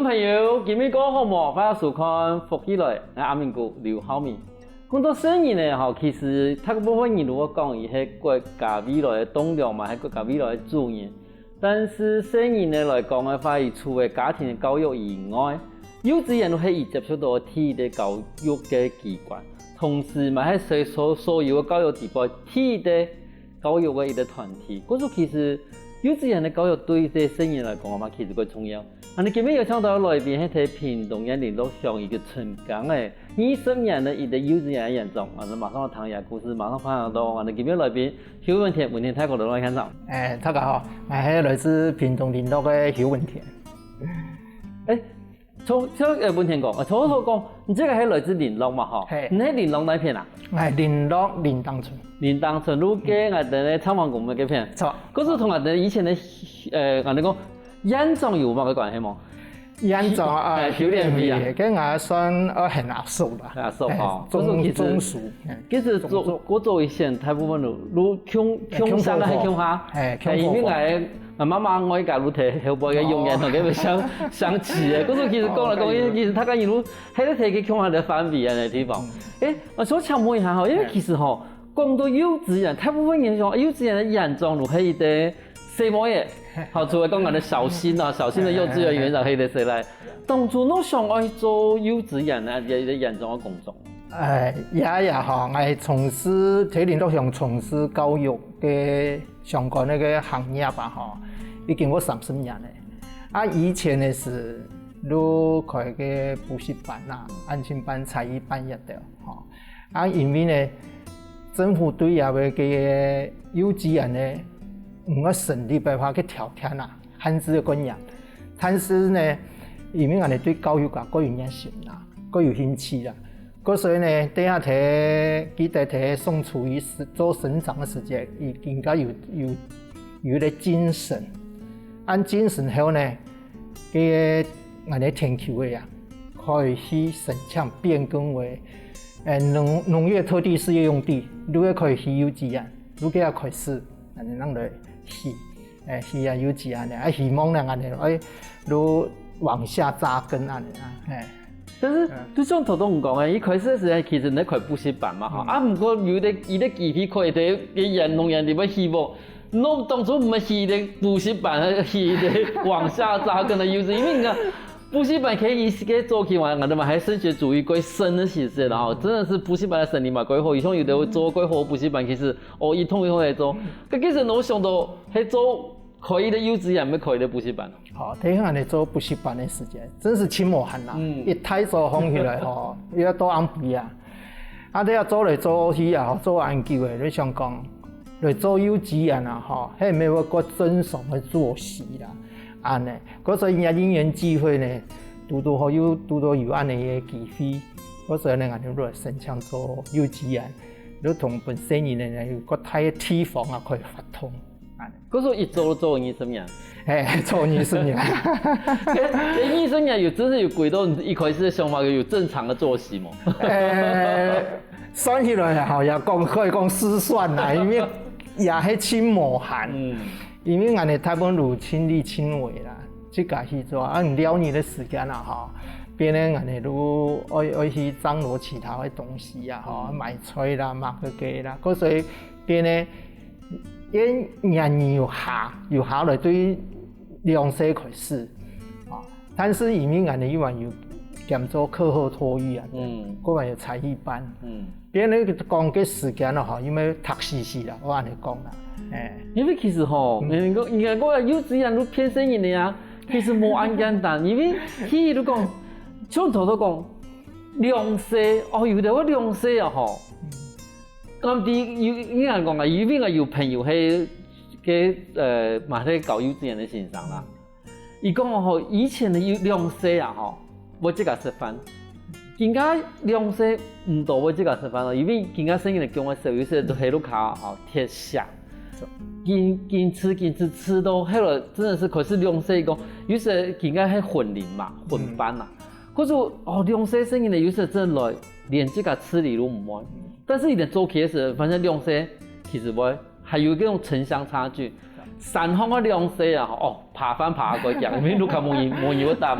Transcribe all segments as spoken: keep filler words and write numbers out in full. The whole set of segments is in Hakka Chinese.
朋友，今晡日過好無？歡迎收看《福氣來》，𠊎阿明哥劉浩明。講到細人仔吼，其實大部分人都會講佢係國家未來个棟樑嘛，係國家未來个主人。但是細人仔來講个話，佢除了家庭个教育以外，幼稚園都係佢接觸到第一个教育个機關，同時嘛係所所所有个教育底背第一个教育个一个團體。故所其實幼稚園个教育對這細人來講嘛，其實較重要。恁呢今晡日邀請到个來賓係在屏東縣麟洛鄉一个成功个二十年个一个幼稚園个園長，𠊎等馬上來聽佢个故事，馬上歡迎到𠊎等今晡日來賓邱文田，文田大哥來現場。欸，大家好，𠊎係來自屏東麟洛个邱文田。欸，從，從，呃，文田講，呃，從頭講，你這个係來自麟洛嘛，吼？係。你係麟洛哪片啊？欸，麟洛麟東村。麟東村，就該𠊎等个唱片公司該片。著。故所同𠊎等以前个，呃，𠊎等講， 縣長有麼个關係無？縣長啊，欸，邱連輝啊。該𠊎算，呃，喊阿叔吧。喊阿叔吼。欸，宗，宗叔，欸，其實做，宗叔。𠊎做以前大部分都，都共，共上个，共下。欸，欸，因為𠊎，𠊎媽媽𠊎个都在後背个永遠同該位相，相處个。故所其實講來講去，其實大家一路還在該个共下个範圍恁呢地方。欸，𠊎想請問一下吼，因為其實吼，講到幼稚園，大部分人想，欸，幼稚園个園長就係一个 細妹仔，好，除了講𠊎等小新啊，小新个幼稚園園長係一个細倈，當初仰會想愛做幼稚園啊，一个園長个工作？欸，也也吼，𠊎從事，在麟洛鄉從事教育个相關个行業啊，吼，已經有三十年了。啊，以前个時，就開个補習班啊，安親班、才藝班也有，吼。啊，因為呢，政府對這个个幼稚園呢，毋愛成立个話，个條件啊，限制个較嚴。但是呢，因為𠊎等對教育啊，較有熱心啦，較有興趣啦，故所以呢，等下在，記得在宋楚瑜時，做省長个時節，已經該有，有，有一个精神。恁精神後呢，个𠊎等田坵个啊，開始申請變更為，欸，農，農業特定事業用地，就係開始幼稚園，就該下開始，𠊎等正來起，欸，起啊幼稚園呢，啊，希望呢，𠊎等，欸，就往下扎根恁呢啊，欸。但是，嗯。就像頭先講个，一開始个時候，其實你開補習班嘛，吼，嗯。啊，毋過有个，有个機會可以在个園，農園裡背起步， 該當初毋係起个補習班，係起个往下扎根个幼稚園，因為你看，補習班可以一个做起嘛，𠊎等嘛還升學主義過深个時節了吼，真的是補習班个生理嘛，過好，以後有个做過好補習班，其實哦，一通一通來做，該其實𠊎想到，係做可以个幼稚園，也可以个補習班。好，第一个𠊎等做補習班个時節，真是盡無閒啦，嗯。一大早䟘起來吼，又愛到暗晡啊，啊，這下做來做去啊，做恁久个，你想講， 來做幼稚園啊，吼，係無一个正常个作息啦，恁呢。故所以因緣際會呢，堵堵好有，堵堵有恁呢个機會，故所以呢，𠊎就來申請做幼稚園，就同本身人呢，有較大个地方啊，可以活動，恁呢。故所以做，做二十年。欸，做二十年。該，該二十年有，真係有歸到你一開始个想法，有正常个作息無？欸， 算起來吼，也講，可以講失算啦，因為也係盡無閒。嗯。因為𠊎等大部分都親力親為啦，自家去做，啊，你尞日个時間啊，吼，變成𠊎等都愛，愛去張羅其他个東西啊，吼，嗯。買菜啦，買个个啦，故所以變成，因為年紀有下，有下來對兩歲開始，啊， 但是因為𠊎等以往有兼做課後托育啊，嗯。過往有才藝班，嗯。別人講个時間咯，吼，因為讀書時啦，𠊎恁呢講啦，欸。因為其實吼，嗯。人講，人家講幼稚園都騙細人个啊，其實無恁簡單，因為佢都講，像頭頭講，兩歲，哦，有个會兩歲啊，吼。嗯。講啲有，應該講啊，因為𠊎有朋友係，个，呃，嘛係教幼稚園个先生啦。 佢講吼，以前个幼，兩歲啊吼，會自家食飯。今下兩歲毋多會自家食飯咯，因為今下細人仔个講个時候，有時都係屋下吼，忒惜。緊，緊食，緊食，食到後來真的是開始兩歲講，有時今下係混齡嘛，混班嘛。嗯。可是哦，兩歲細人仔有時真的來，連自家自理都毋會。嗯。但是佢等做起个時候，反正兩歲其實會，還有這種城鄉差距。山項个糧食啊，哦，扒飯扒過強，因為屋下無人無人會擔。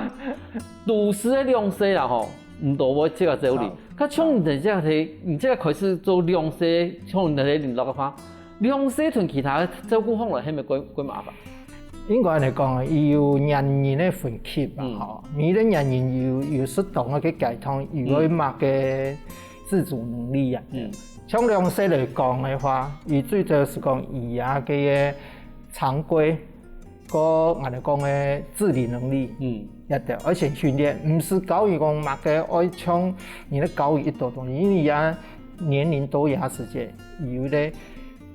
都市个糧食啊，吼，毋多會自家料理。較像你這下，你這下開始做糧食，像你這鄰落个話，糧食同其他照顧方面係毋係較較麻煩？應該來講，佢有年齡个分級嘛，吼，每個年齡有有適當个階段，有愛麼个自主能力啊。像糧食來講个話，佢最主要係講佢啊个常規，个𠊎來講个自理能力，嗯，也得愛先訓練，毋係教育講麼个愛像你个教育一多東西，因為佢啊年齡到這時節，有个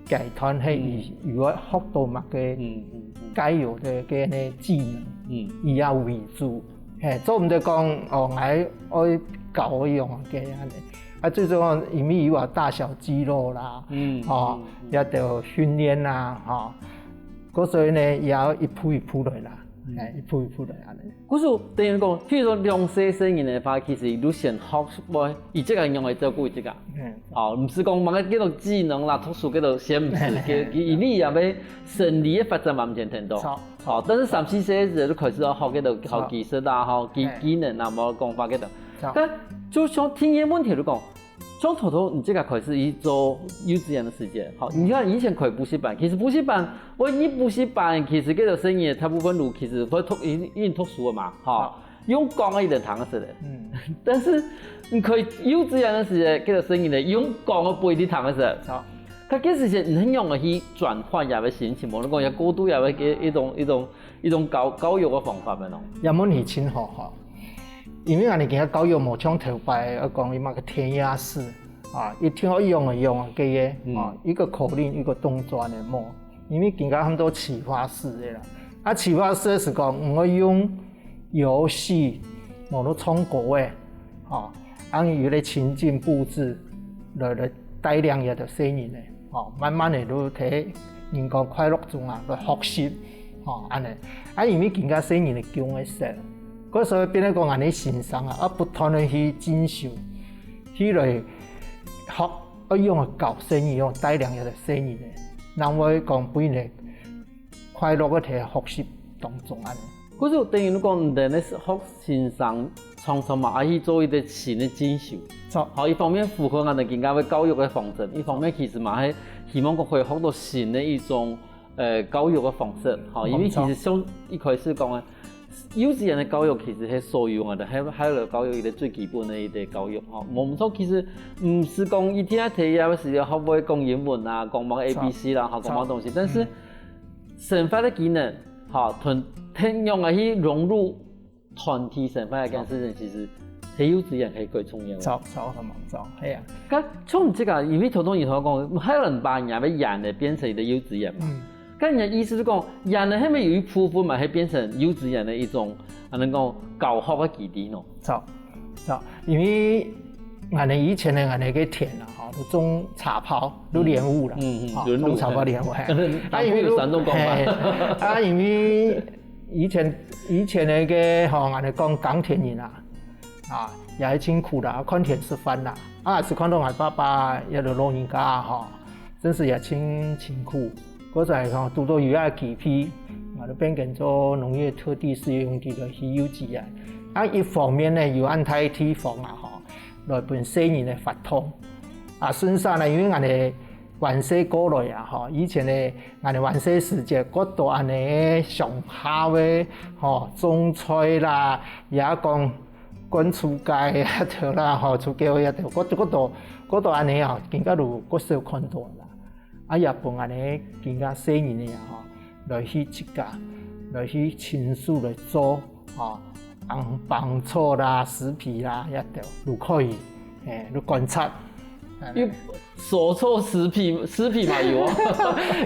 階段係佢有愛學到麼个該有个个个技能，嗯，佢啊為主，嘿，做毋得講哦，𠊎愛教養个个恁樣。 啊，最重要，因為有啊大小肌肉啦，嗯，吼，也得訓練啦，吼，故所以呢，也愛一步一步來啦，哎，一步一步來恁樣。故所等於講，譬如講兩歲生人个話，其實你先學會，佢自家仰般照顧佢自家，嗯，哦，毋係講麼个叫做技能啦，讀書叫做先毋係，佢佢因為也愛生理个發展嘛，毋前程度。 哦，但是三四歲時就開始愛學該種學技術啊，吼，技技能啊，無講法該種。但就像第二問題就講，像頭頭你這個開始去做幼稚園个時節，吼，你看以前開補習班，其實補習班，我一補習班其實該種生意大部分都其實會讀已已經讀書个嘛，吼，用講个一定聽得識个。嗯，但是你開幼稚園个時節，該種生意呢，用講个不一定聽得識。好，佢該時節你係仰般去轉換這個心情，無論講也過渡這個一種一種 一種教教育个方法个咯。這問題真好吼，因為𠊎等今下教育無像頭擺愛講佢麼个填鴨式啊，一定愛用个用个个啊，一個口令一個動作个無，因為今下喊做啟發式个啦。啊，啟發式个係講，毋愛用遊戲，無論唱歌个，吼，恁有个情境布置來來帶領這兜細人仔。 吼，慢慢个就在人講快樂中啊，來學習，吼，恁樣。啊，因為今下細人仔降个細，故所變成講𠊎等先生啊，啊不斷个去進修，去來學，愛用个教細人，用帶領這兜細人仔，人會講分人快樂个在學習當中恁樣。故所等於講，你等个學 先生常常嘛愛去做一個新个進修。著。好，一方面符合𠊎等今下个教育个方針，一方面其實嘛係希望講可以學到新个一種呃教育个方式。好，因為其實像一開始講个，幼稚園个教育其實係所有个，還還有教育一個最基本个一個教育。吼，無毋著，其實毋係講一定愛在這个時節學會講英文啊，講麼个A B C啦，吼，講麼个東西，但是生活个技能，吼，同同樣个去融入 團體生活這件事情，其實係幼稚園係最重要个。著，著，還蠻著，係啊。該像你這個，因為頭頭你同𠊎講，還有人把人家个園仔變成一個幼稚園嘛。嗯。該你个意思係講，園仔係毋係有一部分嘛，係變成幼稚園个一種，啊，能夠教學个基地喏？著，著，因為𠊎等以前个𠊎等个田啊，吼，都種茶包，都蓮霧啦，嗯嗯，吼，蓮霧，種茶包蓮霧，嘿。啊，因為都，有山東講法。嘿，啊，因為 以前以前个个吼，𠊎等講耕田人啊，啊，也係辛苦啦，看天食飯啦，啊，係看到𠊎爸爸這兜老人家啊吼，真係也真辛苦。故所講，堵到有這機會，𠊎就變成做農業特地試用地个去幼稚園。啊，一方面呢，有恁大地方啊吼，來分細人仔活動。啊，順續呢，因為𠊎等 還細過來啊，吼，以前呢，𠊎等還細時節，過多恁樣鄉下个，吼，種菜啦，也講趕出街啊，對啦，吼，出街啊，對，過過多過多恁樣啊，今下都較少看到啦。啊，也分恁樣今下細人仔啊，吼，來去自家，來去親手來做，吼，幫幫手啦、施肥啦，也都都可以，嘿，都觀察。 有手做施肥，施肥嘛有啊。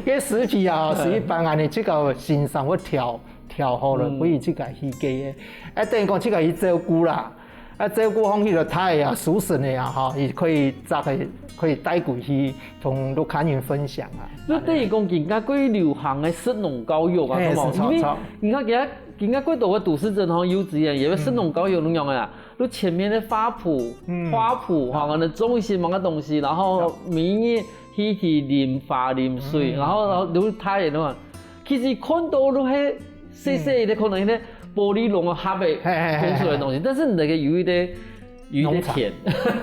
該施肥啊，係一般恁樣，這個先生會挑挑好了，嗯，分佢自家去个。啊，等於講自家去照顧啦。啊，照顧方面就太啊，舒適个啊，吼，佢可以摘个，可以帶過去同屋下人分享啊。就等於講，今下最流行个食農教育啊，嘿，係無？係，因為著，著。你看，今下今下過多个都市鎮吼，幼稚園也有食農教育恁樣个啊。 就前面个花圃，嗯，花圃，吼，可能種一些麼个東西，然後每日去去淋花淋水，嗯，然後然後就大人嘛，其實看到都係細細个，可能係玻璃龍啊，下背嘿嘿嘿蹦出來个東西，但是你那個有一點，有一點甜，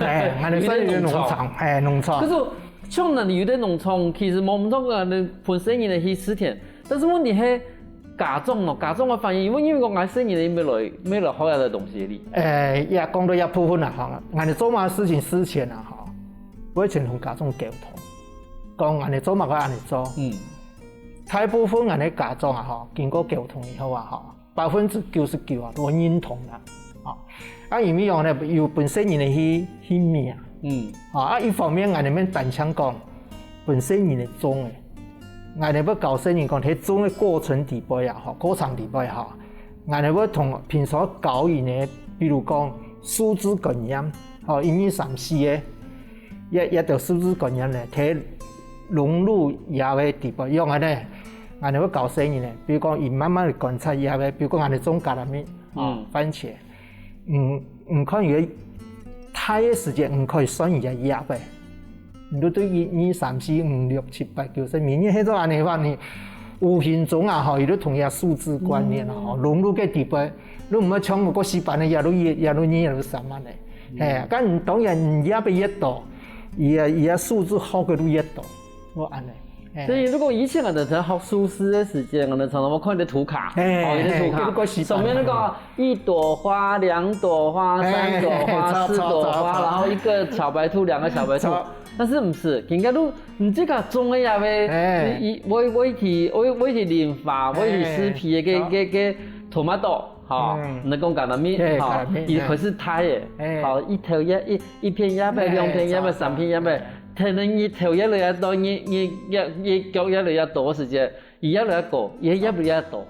哎，俺的生意農有一點農場。場，哎，農场。可是像那裡有的農場，其實無毋錯个，你本身人的去試甜，但是問題係家長咯，家長个反應，因為因為講俺生意的沒來沒來學个東西哩。哎，也講到一部分啦哈，俺的做嘛事情事前啊哈，我以前同家長溝通，講俺的做嘛个俺的做，嗯，大部分俺的家长啊，吼，经过沟通以后啊，吼，百分之九十九啊，都认同啦。啊，啊，因为样呢，有本身人的去去命，嗯，啊，啊，一方面俺那边单枪讲，本身人的种诶，俺那边教生人讲，在种的过程底背啊，吼，过程底背哈，俺那边同平常教人呢，比如讲数字观念，吼，一二三四个，也也得数字观念呢，在融入也个底背，用安呢。 俺會教細人呢，比如講，佢慢慢去觀察葉仔，比如講，俺種咖哩蜜，啊，番茄，嗯，你看佢大个時節，你可以算佢个葉仔，你都對一、二、三、四、五、六、七、八、九、十，明年係做恁樣話，你無形中啊，吼，佢都同佢个數字觀念啊，吼，融入个底背，你毋好像有个死板个葉，都葉，葉都二、都三萬呢，嘿，但你當然你葉仔越多，佢个，佢个數字好个都越多。 我安呢。所以如果以前个人在學數字个時間，可能常常會看一個圖卡，哦，一個圖卡，上面那個一朵花、兩朵花、三朵花、四朵花，然後一個小白兔、兩個小白兔。但是毋係，應該都你這個種个呀喂，一會會去會會去淋花，會去施肥个个个个 tomato，哈，你講咖哩蜜，哈，佢開始大个，好，一頭葉一一片葉仔，兩片葉仔，三片葉仔，可能一頭葉仔越多，你你你你腳葉仔越多个時節，佢葉仔越高，佢葉仔越多，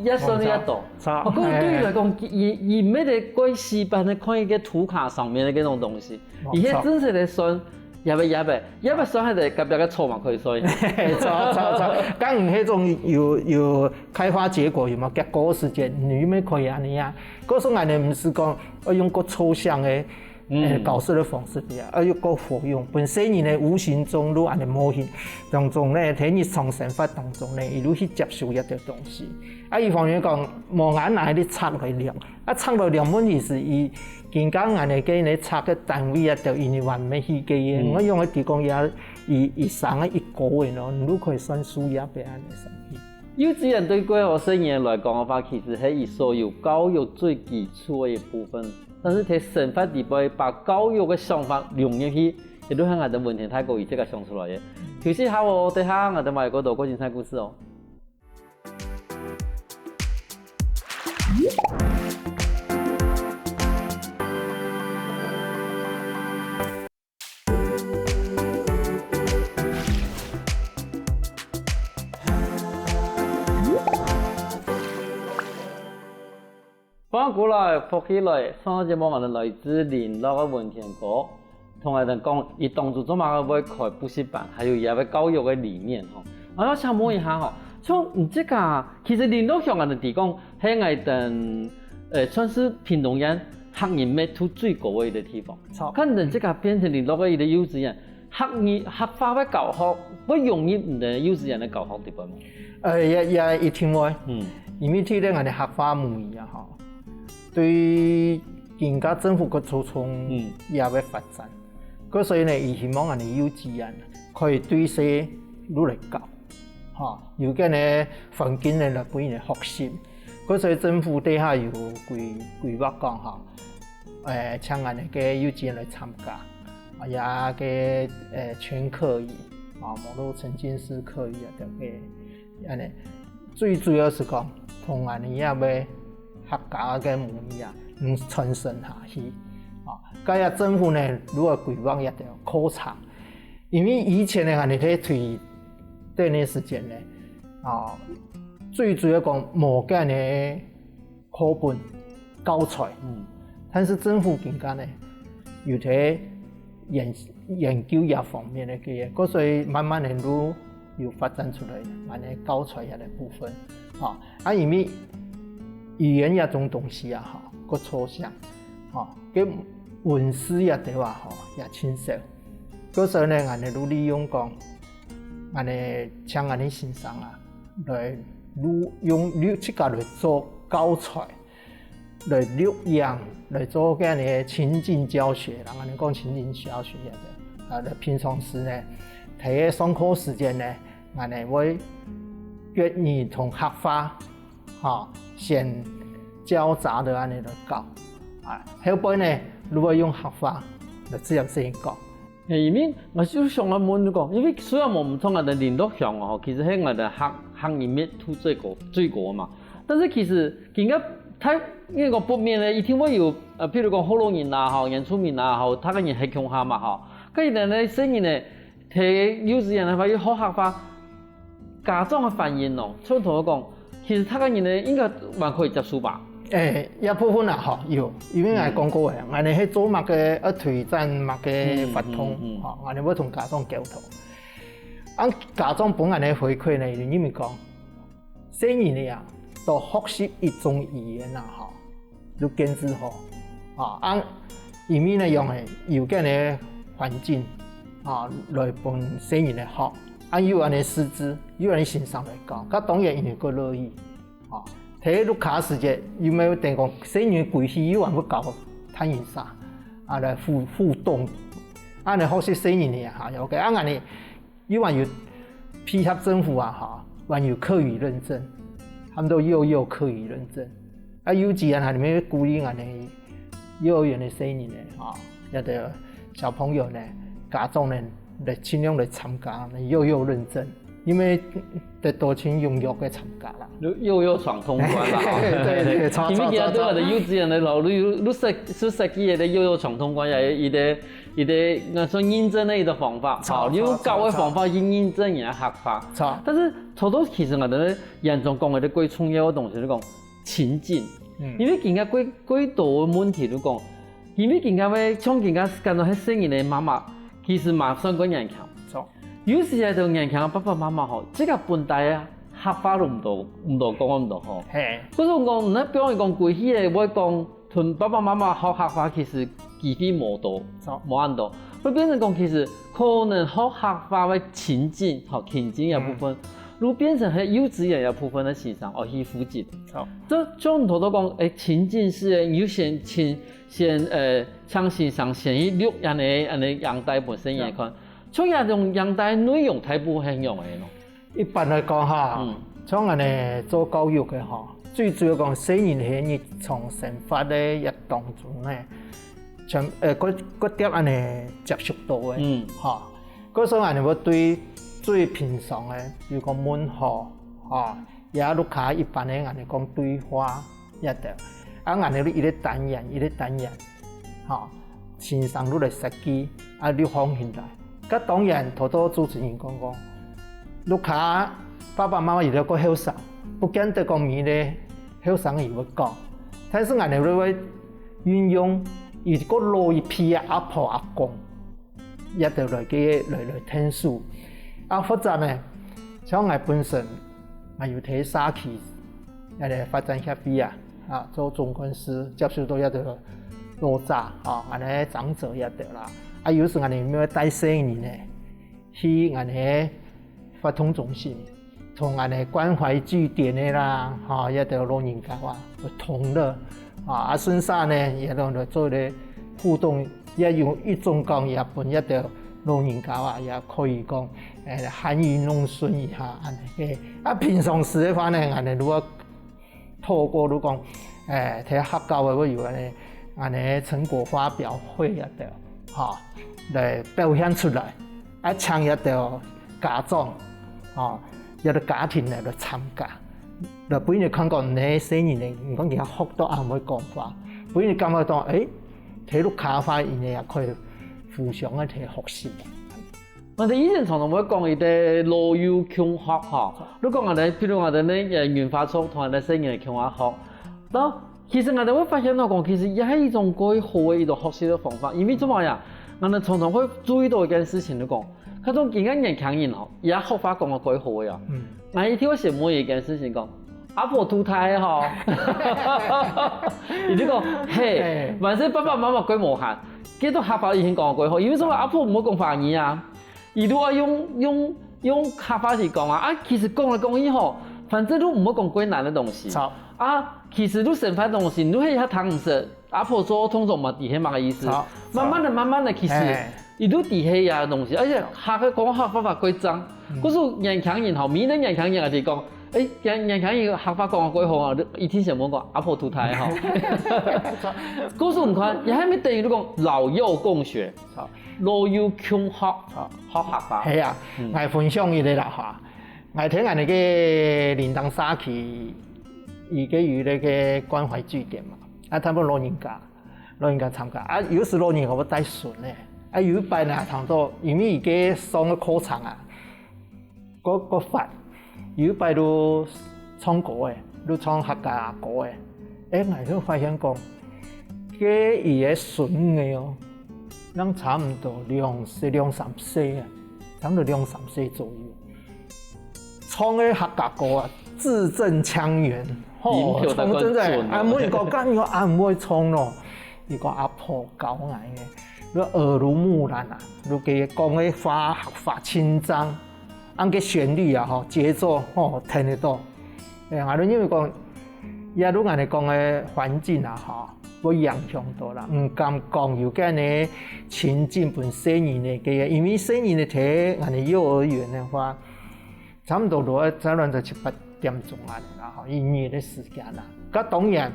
越算越多。不過對佢來講，佢佢沒得過死板个看一個圖卡上面个該種東西，佢係真實个算。 葉仔葉仔，葉仔算下來，隔壁个草嘛可以算。錯錯錯，當然該種有有開花結果有無結果个時節，你又可以安呢啊。可是俺呢毋係講愛用較抽象个，呃，教示个方式呀，愛用較活用，本身人呢無形中都安呢無形當中呢，在日常生活當中呢，一路去接受一兜東西。啊，一方面講，無眼拿个尺來量， 啊，尺來量問題係佢今下恁樣个呢，尺个單位啊，都因為還沒去个，我用个地方也一一生个一個个咯，你都可以算數也別恁樣算。幼稚園對國小生年來講个話，其實係佢所有教育最基礎个一部分。但是在生活裡背，把教育个想法融入去，也都係𠊎等文田大哥佢自家想出來个。休息下哦，等下𠊎等還有更多過精彩故事哦。 歡迎過來，福氣來，上個節目𠊎等來自麟洛个文田哥，同𠊎等講，佢當初做麼个會開補習班，還有佢个教育个理念吼。𠊎愛請問一下吼，像你這個，其實麟洛鄉𠊎等知講，係𠊎等，呃，算係屏東縣客人密度最高个一個地方。看你這個變成麟洛个一個幼稚園， 客語客話个教學會融入你个幼稚園个教學裡背無？呃，也也一定會，嗯，因為這個𠊎等客話母語啊，吼，對今下政府个初衷也會發展，嗯，所以呢，佢希望𠊎等幼稚園可以對細路來教，吼，有个呢環境呢來分佢學習，所以政府底下有規規劃講吼， 誒，請𠊎等个幼稚園來參加，啊，也个誒全客語，啊，網路沉浸式客語啊，等个，恁呢。最主要係講，同𠊎等也會客家个母語啊，能傳承下去。啊，該也政府呢，如果規劃一條課程，因為以前呢，𠊎等在推動个時間呢，啊，最主要講無个呢 課本、教材，嗯，但是政府今下呢，有在研研究這方面个个，所以慢慢个都有發展出來，恁呢教材个部分，啊，啊，因為語言這種東西啊，吼，較抽象，吼，个文字這兜啊，吼，也盡少，所以呢，𠊎等都利用講，𠊎等請𠊎等先生啊，來錄用錄自家來做教材，來錄影，來做該樣个情境教學啦。𠊎等講情境教學个，啊，來平常時呢，在上課時間呢，𠊎等會國語同客話，哈，先交雜个恁樣來教。啊，後背呢，就會用客話來直接先講。 係，因為𠊎就想愛問你講，因為雖然無毋同𠊎等麟洛鄉哦，其實係𠊎等客客人密度最高最高嘛。但是其實今个大，應該講北面呢，一定會有，呃，譬如講福佬人啊，吼，原住民啊，吼，大个人係共下嘛，吼。該佢等呢，細人呢，在幼稚園个話，又學客話， 家長个反應哦，像頭先講，其實大个人呢應該還可以接受吧？欸，這部分啊，吼，有，因為𠊎講過个，𠊎等係做麼个，愛推展麼个活動，嗯，嗯，嗯。吼，𠊎等會同家長溝通。啊，家長分𠊎等个回饋呢，就認為講，細人仔啊，多學習一種語言啊，吼， 就建設好。啊，啊，因為呢，用个有个个環境，啊，來分細人仔學，啊，有恁个師資，有恁个先生來教，該當然佢等較樂意。啊，在屋下時節，又毋係等講細人歸去又還會教大人儕，啊，來互互動，啊，來學習細人仔啊，哈，OK，啊，恁呢 又還有配合政府啊，哈，還有客語認證，喊做幼幼客語認證。啊，幼稚園還裡面鼓勵𠊎等幼兒園个細人仔，哈，這个小朋友呢，家長呢，來盡量來參加幼幼認證，因為得到盡踴躍个參加啦。幼幼又闖通關啦，哈。對，對，對，因為今仔對𠊎等幼稚園个老師，有有設有設計个幼幼闖通關，也有一个 一个，𠊎說認證个一个方法，著，吼，你用教个方法去認證人家客話。著。但是，頭頭其實𠊎等嚴重講个，最重要个東西，就講情境。嗯。因為今个過過多个問題，就講，因為今个个，像今个感覺係細人个媽媽，其實嘛算過年輕。著。有時仔，就年輕个爸爸媽媽吼，自家本底啊，客話都毋多，毋多講，毋多吼。嘿。可是講，那比方講，過去个，會講 同爸爸媽媽學客話，其實機會無多，著。無恁多。會變成講，其實可能學客話个情境，吼，情境个部分，嗯。就變成係幼稚園个部分个先生，愛去負責。著。這像頭頭講，欸，情境式个，你就先，先，先，呃，請先生先去錄恁呢，恁呢影帶分細人看。著。像這種影帶內容大部分係仰仔呢？ 一般來講哈，嗯。像恁呢做教育个吼，最主要講細人係日常生活个一當中呢，全，呃，各，各點恁呢接觸到个，嗯。吼。故所恁呢會對最平常个，比如講問候，吼，也屋下一般个恁呢講對話， 這兜。啊，恁呢一个單元，一个單元，吼，先生就來設計，啊，就放起來。該當然，頭頭主持人講講，屋下爸爸媽媽有个較後生，不見得講每个後生人會講，但是恁呢就會運用一个老一輩个阿婆阿公， 這兜來个來來𢯭手。啊，或者呢，像𠊎本身，𠊎有在社區，這个發展協會啊，啊，做總幹事，接觸到這兜老者，啊，恁呢長者這兜啦。啊，有時𠊎等也會帶細人呢，去𠊎等个活動中心， 同恁呢關懷據點个啦，吼，這兜老人家啊，同樂，啊，啊，順續呢，也同佢做个互動，也有一種講也分這兜老人家啊，也可以講，欸，含飴弄孫一下，恁呢，欸，啊，平常時个話呢，恁呢如果透過就講，欸，在學校个會有恁呢，恁呢成果發表會啊，對，吼，來表現出來，啊，請這兜 家長，吼，這兜家庭來來參加，來分佢看講，你細人呢，你講佢學到恁會講話，分佢感覺到，欸，在屋下話，佢等也可以互相个去學習。𠊎等以前常常會講一个老幼共學吼，你講𠊎等，譬如𠊎等个，呃，銀髮族同𠊎等細人共下學，然後 其實𠊎等會發現到講，其實也係一種蓋好个一種學習个方法，因為做麼个啊？𠊎等常常會注意到一件事情，就講，看到今个年輕人吼，也學話講个蓋好个啊。嗯。𠊎一定會先問一件事情講，阿婆渡大个吼，佢就講，嘿，嘿。還係爸爸媽媽蓋無閒，佢都客話已經講个蓋好，因為做麼个阿婆毋會講華語啊？ 佢都愛用用用客話去講啊，啊，其實講來講去吼，反正都毋會講過難个東西。著。啊，其實都生活个東西，你都係一下聽毋識，阿婆做動作嘛，底係麼个意思著？慢慢个、慢慢个，其實哎你都底係呀東西，而且客个講客方法過正，可是年輕人吼，每個年輕人也係講，哎，年年輕人客話講過好啊，一定想問講阿婆土台吼。可是你看，也還沒等於你講老幼共學，著。老幼共學，學客話。係啊，𠊎分享一個啦哈。𠊎聽𠊎个鄰當社區，佢个有該个關懷據點嘛，啊，他們老人家，老人家參加，啊，有時老人家會帶孫呢，啊，有一擺呢，差不多因為佢个上个課程啊，个个法，有一擺都唱歌誒，都唱客家歌誒，誒，𠊎就發現講，該佢个孫仔哦，正差毋多兩歲、兩三歲啊，差毋多兩三歲左右。 唱个客家歌啊，字正腔圓，吼，音調才唱真正，準啊啊，問佢講，敢有恁會唱咯？佢講阿婆教𠊎个，就耳濡目染啊，就佢講个話，客話清唱，恁个旋律啊，吼，節奏，吼，聽得到。哎，𠊎就認為講，也就恁樣講个環境啊，吼，會影響到啦，毋敢講有恁樣情境分細人仔个，因為細人仔在恁樣幼兒園个話， 差毋多都愛再亂到七八點鐘啊啦，吼，一日个時間啦。該當然，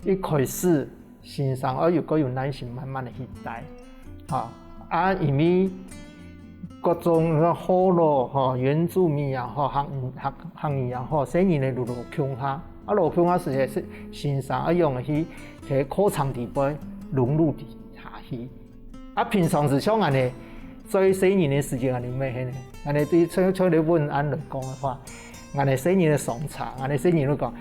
一開始先生愛有較有耐心，慢慢个去帶，吼。啊，因為各種个學老吼，原住民也好，客客客語也好，細人仔就落共下，啊，落共下時節係先生愛用个去在課程底背融入底下去。 啊，平常時像恁樣，做細人个時間恁樣乜係呢，恁樣對像像你問恁來講个話，恁樣細人个上場，恁樣細人會講，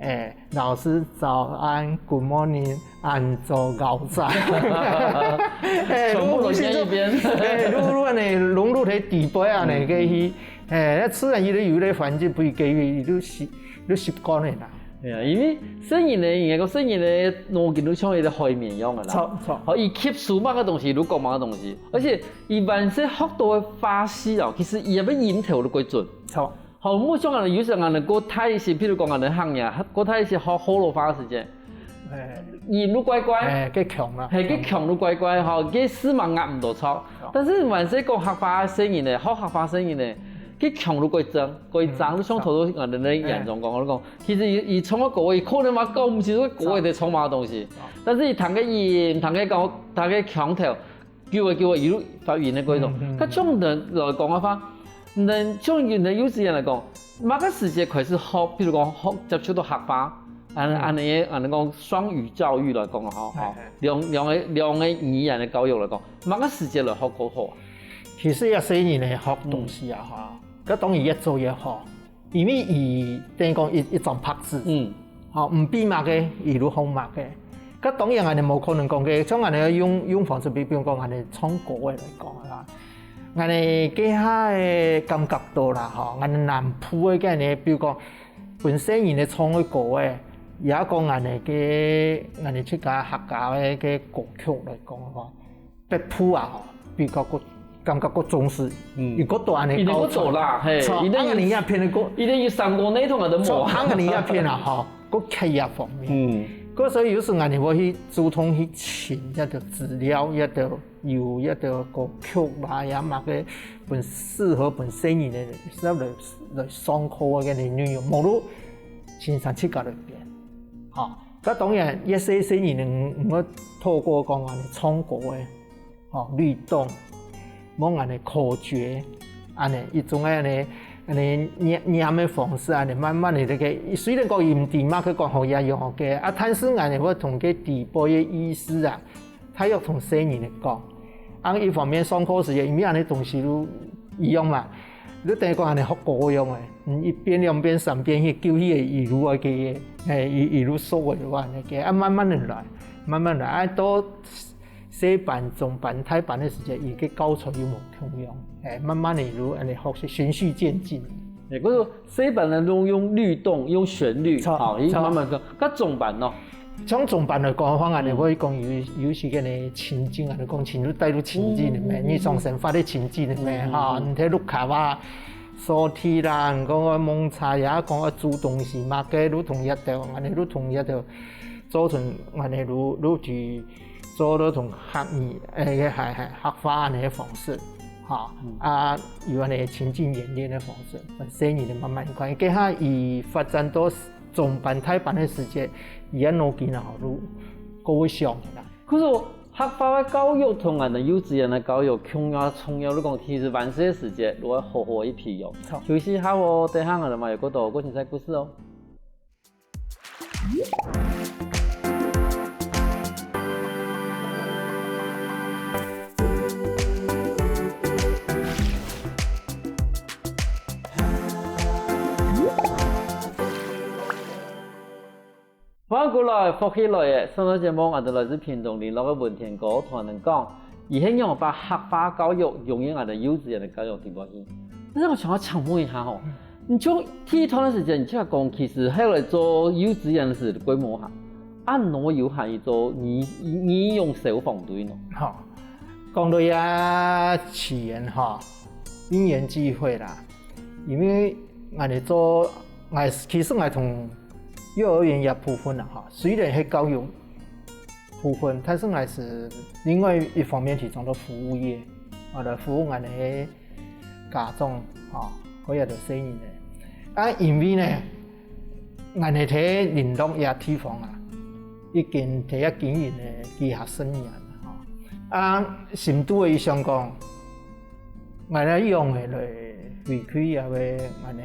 誒，老師早安，good morning，恁早，𠢕早。誒，全部都念一遍如如是做，誒，如如恁樣融入在底背恁樣个去，誒，那自然佢就有个環境不會給予，佢就習就習慣了啦。係啊，因為細人仔，應該講細人仔腦筋就像一個海綿樣个啦。著著。好，佢吸收麼个東西，就講麼个東西，而且佢還係學到个話事哦，其實佢也會音調就過準。著。好，莫像恁樣，有時恁樣過大一些，譬如講恁樣行呀，過大一些學學老話个時間，誒，音就怪怪。誒，較強啦。係，佢強就怪怪吼，佢字嘛押毋到著。但是還係講客話細人仔，學客話細人仔，佢強就過正，過正，就像頭先𠊎等个嚴重講，我講，其實佢佢唱个歌，佢可能嘛講毋清楚歌仔在唱麼个東西，但是佢聽个音，聽个講，聽个腔調，久啊久啊，佢就發音个過種。該像人來講个話，人像人幼稚園來講，麼个時節開始學，比如講學接觸到客話， 恁恁樣恁樣講雙語教育來講吼，吼，兩兩个兩个語言个教育來講，麼个時節來學較好啊？其實這細人仔學東西啊，吼，該當然越早越好，因為佢等於講一一張白紙，嗯，吼，毋比麼个，佢就學麼个。該當然𠊎等無可能講个，像𠊎等用用方式，比比如講𠊎等唱歌个來講啊，𠊎等這下个感覺到啦，吼，𠊎等南部个該呢，比如講 本身人个唱个歌誒，也講恁呢个，恁呢自家客家个个歌曲來講吼，北部啊吼，比較个感覺个重視，嗯如果到恁呢一定个高潮做啦，嘿，像一定有恁呢一片个歌，一定有三國那種个都像無。恁呢一片啊吼，个劇啊方面，嗯，个所以有時恁呢會去主動去尋一條資料，一條 有一條歌曲啦，也麼个本適合本細人个，是來來上課个內容，無論先生自家來編。吼，該當然，一些細人毋毋會透過講恁呢唱歌个，吼，律動，無恁呢口訣，恁呢一種个恁呢恁呢念念个方式，恁呢慢慢个這个，雖然講佢毋知嘛，佢講好也用个，啊，但是恁呢會同个底背个意思啊， 大約同細人仔講。啊，一方面上課時間，因為恁呢東西都一樣嘛，就等於講恁呢學歌一樣誒，嗯，一遍、兩遍、三遍，去久去个一路啊个，誒，一一路熟个話，那个啊，慢慢个來，慢慢來，啊，到細班、中班、大班个時間，佢个教材又無共樣，誒，慢慢个一路恁呢學習，循序漸進。也不是說細班个用用律動，用旋律，著好，一著慢慢个，該中班喏，像中班來講个話，恁呢會講有有時个呢情境啊，你講情緒帶入情境裡面，日常生活个情境裡面，吼，你在屋下啊，掃地啦，講愛㧾菜啊，講愛煮東西嘛，該就同佢兜，恁仔就同佢兜做成，恁仔就就去做到同客語，誒，還還客話恁仔个方式，哈，啊，有恁仔情境演練个方式，分細人仔慢慢看，該下佢發展到中班、大班个時節，佢个腦筋啊，就過會想个啦。 可是客話个教育同𠊎等幼稚園个教育共樣重要，你講其實還細个時節，就愛好好去培養。好。休息一下哦，等下𠊎等嘛有更多過精彩故事哦。歡迎過來，福氣來了！上段節目，𠊎等來自屏東麟洛个文天哥同𠊎等講，佢係仰般把客話教育融入𠊎等幼稚園个教育裡背去。但係𠊎想愛請問一下吼，你就第一段个時間，你就講其實後來做幼稚園時規模下，恁仔有閒去做義義勇消防隊呢？好，講到這起源吼，因緣際會啦，因為𠊎等做，𠊎其實𠊎同 幼兒園這部分啊，吼，雖然係教育部分，但是𠊎係另外一方面其中个服務業，啊，來服務𠊎等个家長，吼，還有兜細人仔。啊，因為呢，𠊎等在麟洛這地方啊，已經在這經營了幾下十年了，吼。啊，心肚裡想講，𠊎等仰仔來回饋這个𠊎等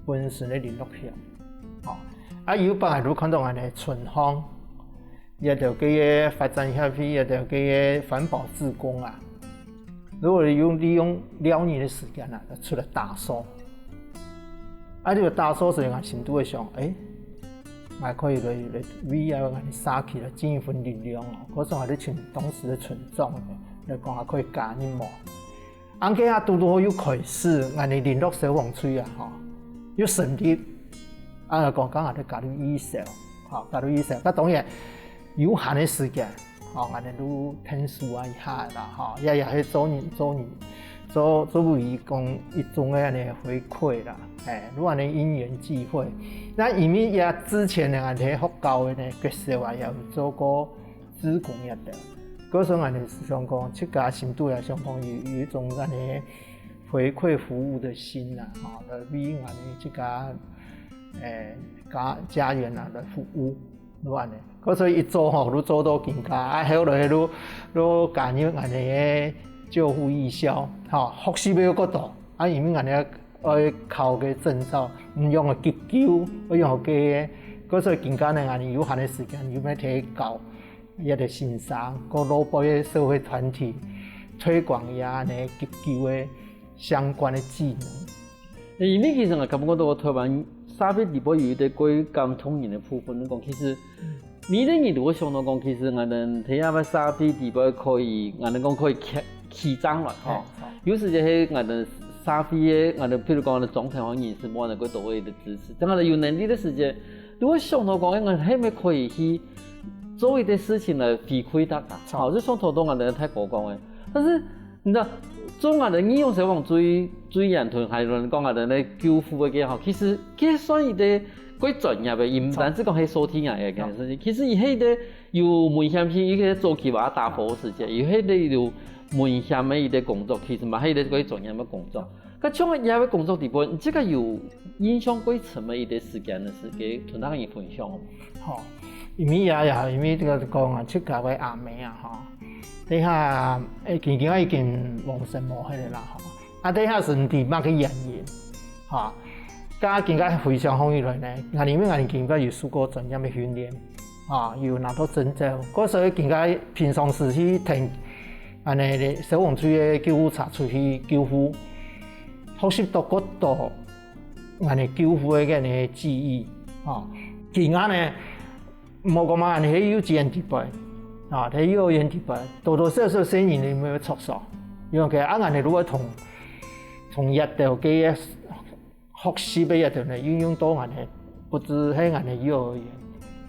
本身个麟洛鄉，吼。 啊，有一擺𠊎就看到𠊎等村項，這兜个發展協會，這兜个環保志工啊，就會用利用尞日个時間啊，出來打掃。啊，這个打掃時𠊎心肚會想，誒，𠊎可以來來為啊𠊎等社區來盡一份力量哦。故所𠊎就請當時个村長來講，啊可以加入無？ 恁該下堵堵好又開始，𠊎等麟洛消防隊啊，吼，又成立，啊，講講𠊎等加入義消，吼，加入義消。該當然有閒个時間，吼，𠊎等就𢯭手啊一下啦，吼，也也係做人做人做做為講一種个恁仔回饋啦，誒，就恁仔因緣際會。該因為也之前呢，𠊎等在學校个呢，國小啊，也有做過 志工這兜。故所𠊎等想講，自家心肚也想講有有一種恁仔回饋服務个心啊，吼，來為𠊎等自家，誒，家家園啊來服務，就恁仔。故所一做吼，就做到今下，啊，後來就就加入𠊎等个救護義消，吼，學習个角度，啊，因為𠊎等 愛考个證照，毋用个急救，愛用个，故所今下呢，𠊎等有閒个時間，又愛提教這兜先生，過落背个社會團體，推廣這恁仔急救个相關个技能。因為其實𠊎感覺到臺灣社會裡背有一個過感動人个部分，你講其實 每一個人都會想到講，其實𠊎等在這个社會裡背可以，𠊎等講可以起起長來吼。有時節係𠊎等社會个，𠊎等譬如講𠊎等中產个人士，無恁个多个支持。當𠊎等有能力个時節，都會想到講，𠊎等係毋係可以去做一個事情來回饋大家。好，就像頭先𠊎等大哥講个，但是 你知，做𠊎等義勇消防隊，隊員同還有人講𠊎等个救護个吼，其實佢算一個過專業个，佢毋單淨講係掃地个一件事情，其實佢係一個有危險性，一個早期話打火時間，佢係一個有危險个一個工作，其實嘛係一個過專業个工作。該像這樣个工作裡背，你自家有印象過深个一個時間呢，係可以同大家分享哦。好，因為也也因為這個講啊，自家个阿姆啊，吼，這下誒，佢佢已經往生無去了啦，吼。啊，這下係毋知麼个原因，吼。該佢个回想起來呢，𠊎因為𠊎佢个有受過專業个訓練，啊，有拿到證照，故所以佢个平常時去聽，恁仔消防隊个救護車出去救護，學習到過多 恁仔救護个恁仔技藝，吼。佢啊呢，無講嘛，恁仔係幼稚園底背，啊，在幼兒園底背，多多少少細人仔會著手，因為佢啊，恁仔就會同同這兜个學習个這兜呢，運用到恁仔，不只係恁仔幼兒園，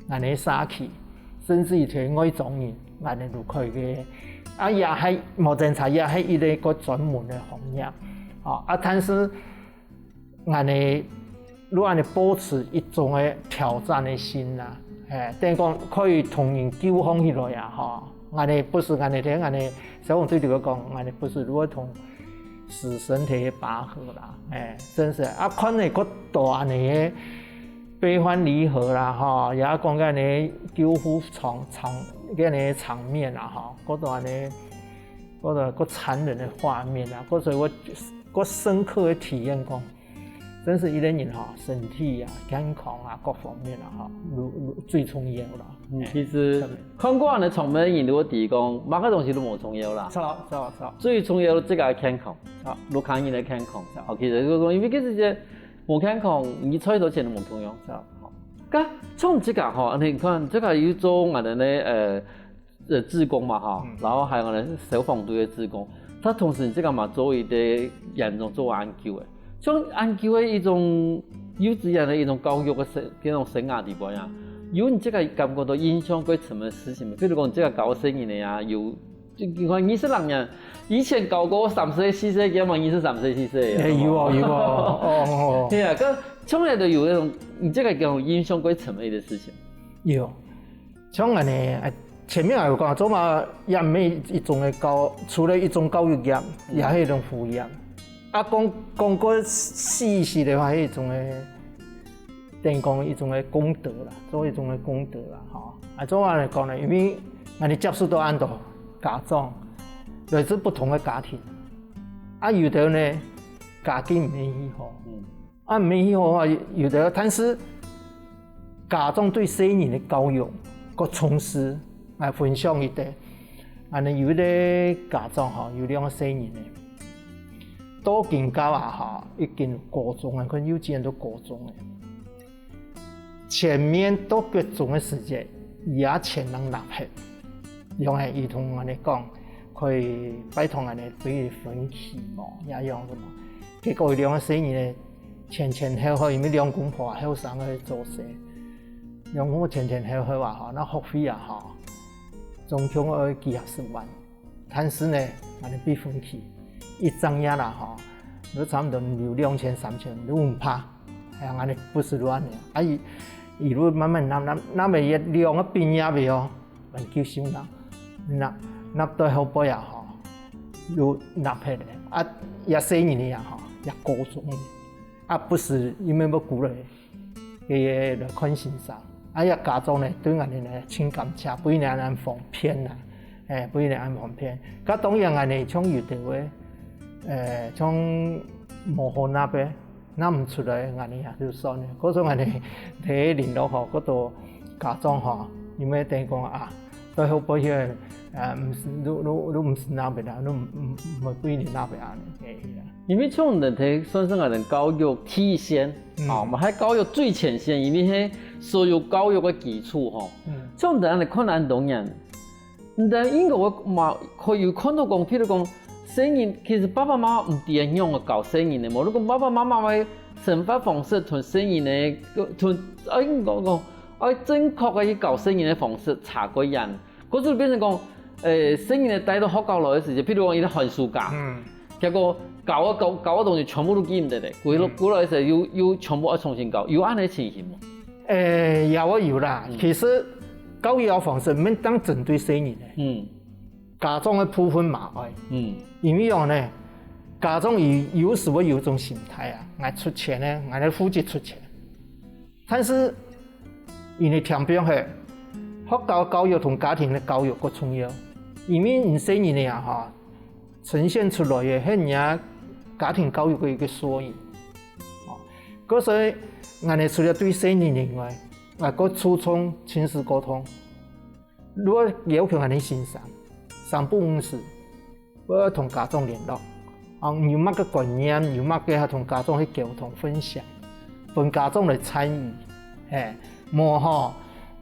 恁仔社區，甚至於在外莊人，恁仔就可以个，啊，也係無爭差，也係一個專門个行業，啊，啊，但是恁呢，就恁呢保持一種个挑戰个心啦，嘿，等於講可以同人救放起來啊，吼。恁呢不是恁呢，等於恁呢消防隊就會講，恁呢不是，就會同死神提拔河啦，嘿，真是啊，看著較多恁呢个悲歡離合啦，吼，也講恁呢救護場場恁呢場面啦，吼，較多恁呢，較多較殘忍个畫面啊，所以我較深刻个體驗講，真是一個人吼，身體啊、健康啊各方面啊，吼，就就最重要啦。嗯，其實看過恁呢場面个人，就會知講，麼个東西都無重要啦。著著著，最重要自家个健康，著屋下人个健康。著好，其實就講，因為其實這無健康，你賺幾多錢都無重要。著。該像這個吼，你看這個有做恁呢个呃呃志工嘛哈，然後還有呢消防隊个志工，他同時這個嘛做一個嚴重做研究个，像研究个一種幼稚園个一種教育个生這種生涯裡背啊，有你這個感覺到印象最深个事情嗎？比如講你這個教細人个啊，有就你看二十六年，以前教過三歲四歲，今嘛二十三歲四歲个。哎，有哦有哦，哦哦，對啊，該從來都有那種你這個給我印象最深的一個事情。有，像恁呢，哎，前面也有講，做嘛也毋係一種个教，除了一種教育業，也係一種服務業。啊，講講過細細个話，係一種个，等於講一種个功德啦，做一種个功德啦，吼。啊，做下來講呢，因為𠊎等接觸到恁多家長，來自不同个家庭，啊，有个呢家境毋係好，啊，毋係好个話，有个，但是家長對細人个教育較重視，來分享一個。恁呢有一個家長吼，有兩個細人呢，到今到啊吼，已經高中了，可能幼稚園到高中了。前面到國中个時節，佢个錢正納忒，用个佢同𠊎等講，可以拜託𠊎等分期無，也用个嘛。結果佢兩個細人呢，前前後後，因為兩公婆後生个做事，兩公婆前前後後啊吼，該學費啊吼，總共愛幾下十萬。 但是呢，𠊎等比分期，一隻月啦吼，都差毋多有兩千三千，都毋怕。哎呀，𠊎等不是亂个，啊，佢佢就慢慢納納納个，兩個畢業个哦，還繼續納，納納到後背啊吼，又納忒了，啊，也細人个啊吼，也高中个，啊，不是因為要鼓勵。 个來看先生。啊，這家長呢，對𠊎等呢盡感謝，分𠊎等恁方便啦，欸，分𠊎等恁方便。該當然𠊎等像有兜个，欸，像無好納个，納毋出來，𠊎等也就算了。故所𠊎等第一聯絡吼，該兜家長吼，因為等於講啊，最後尾个，啊，毋係，都都都毋使納个啦，都毋毋毋會分你納个恁呢，係啦。 因為像你等算是𠊎等教育第一線，啊，嘛係教育最前線，因為係所有教育个基礎吼。像你等看恁多年，你等應該會嘛可以有看到講，譬如講，細人其實爸爸媽媽毋知愛仰般教細人个，無論講爸爸媽媽个生活方式同細人个，同啊應該講，愛正確个去教細人个方式差過遠。 故所變成講，欸，細人仔帶到學校來个時節，譬如講一個寒暑假，結果教个教教个東西全部都記毋得咧，歸落歸來个時候又又全部愛重新教，有恁呢情形無？欸，也會有啦。其實教育个方式毋免單針對細人仔，嗯家長个部分嘛愛，嗯因為講呢，家長有有時會有一種心態啊，𠊎出錢呢，𠊎來負責出錢，但是因為聽變係學校教育同家庭个教育較重要，因為你細人仔啊吼，呈現出來个係人家家庭教育个一個縮影。哦，故所以𠊎等除了對細人以外，啊，還注重親子溝通。如果要求𠊎等先生，三不五時， 愛同家長聯絡，啊，有麼个觀念，有麼个愛同家長去溝通分享，分家長來參與，嘿，無吼，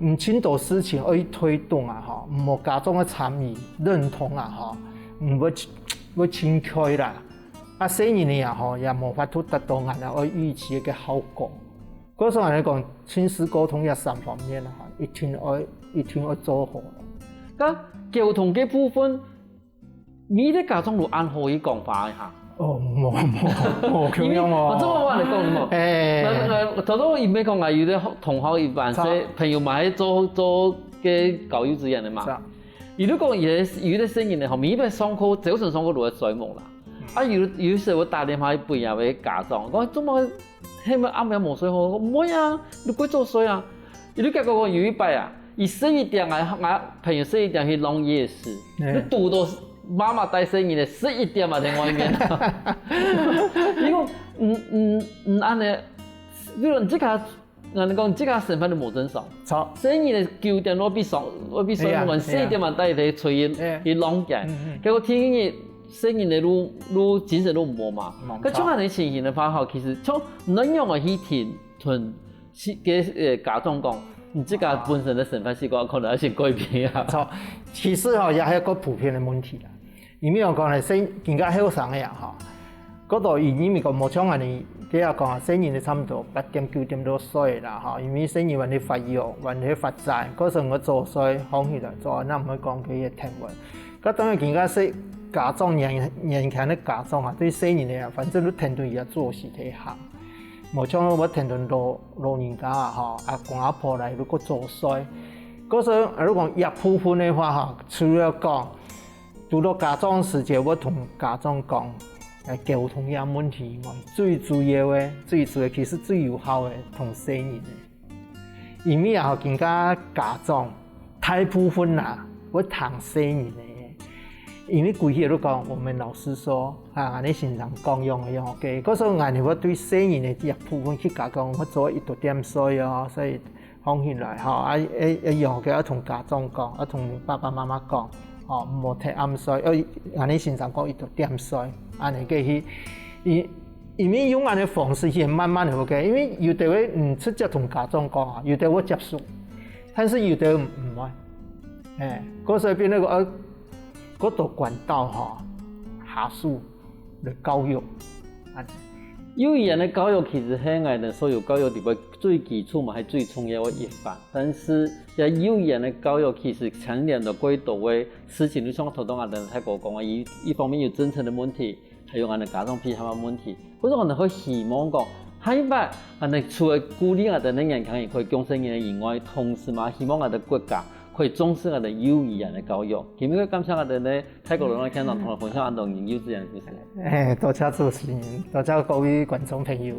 毋盡多事情愛推動啊吼，無家長个參與認同啊吼，毋會會清開啦。啊，細人仔啊吼，也無法度達到𠊎等愛預期个效果。故所𠊎等講，親子溝通這三方面啊吼，一定愛一定愛做好。該溝通个部分， 你个家長都恁好去講話个哈，哦，無無無共樣哦。這麼話來講嘛，哎，那那頭頭伊沒講啊，有的同學一般，是啊所以朋友嘛還做做个教育資源的嘛。是啊，有的講有的有的細人呢，吼，每一擺上課，朝晨上課都會睡目啦。啊，有有時我打電話去分啊，个家長，講做麼，係咪暗暝無睡好？我講毋會啊，你過早睡啊。有的結果講有一擺啊，佢十一點啊，啊朋友十一點去逛夜市，哎你堵到媽媽帶細人的十一點啊，在外面。你講，嗯嗯嗯，恁呢，比如你這個，人講這個身份都無正常。錯，細人的九點都比上，都比上哎呀門四點嘛，帶佢出去哎去浪街嗯嗯，結果天氣細人的都都精神都無嘛嗯。該像恁樣情形的話，吼，其實像恁樣个去停頓，去给呃家長講，你這個本身的生活習慣可能要先改變啊。錯，其實吼也係一個普遍的問題啦。因為我講咧，細人家後生个人吼，嗰度因為講無像恁樣，這下講啊，細人仔差不多八點九點都睡啦吼，因為細人還在發育，還在發展，嗰時候我早睡，䟘起來做，那毋會講佢个天文。該當然，今个細家長年年輕个家長啊，對細人仔啊，反正都停頓佢个作息去行，無像我停頓老老人家啊吼，阿公阿婆來如果早睡，嗰時候如果講這部分个話吼，除了講，除了家長時節，我同家長講，來溝通這問題以外，最主要个、最主要其實最有效个同細人仔。因為啊，今个家長大部分啊，會聽細人仔个。因為歸日都講，我們老師說啊，恁樣先生講樣个樣，OK。可是恁樣會對細人仔个這部分去教講，我做一到點睡哦，所以䟘起來吼，啊，愛愛用个愛同家長講，愛同爸爸媽媽講，哦，毋好忒暗睡，愛恁樣先生講一到點睡，恁樣个去，因因為用恁樣个方式去慢慢个，OK。因為有的會嗯直接同家長講啊，有的會接受，但是有的毋會，哎，故所變那個呃，嗰度管道吼，下手來教育，啊，幼兒園个教育其實係𠊎等所有教育裡背最基礎嘛，係最重要个一環。但是這幼兒園个教育其實牽連到過多个事情，就像頭先𠊎等大哥講个，一一方面有政策个問題，還有𠊎等家長配合个問題。故所𠊎等會希望講，下一擺𠊎等除了鼓勵𠊎等个年輕人可以降細人以外，同時嘛希望𠊎等國家可以重視𠊎等幼兒園个教育。今日感謝𠊎等个大哥來到現場同𠊎分享恁多幼稚園个故事。哎，多謝主持人，多謝各位觀眾朋友。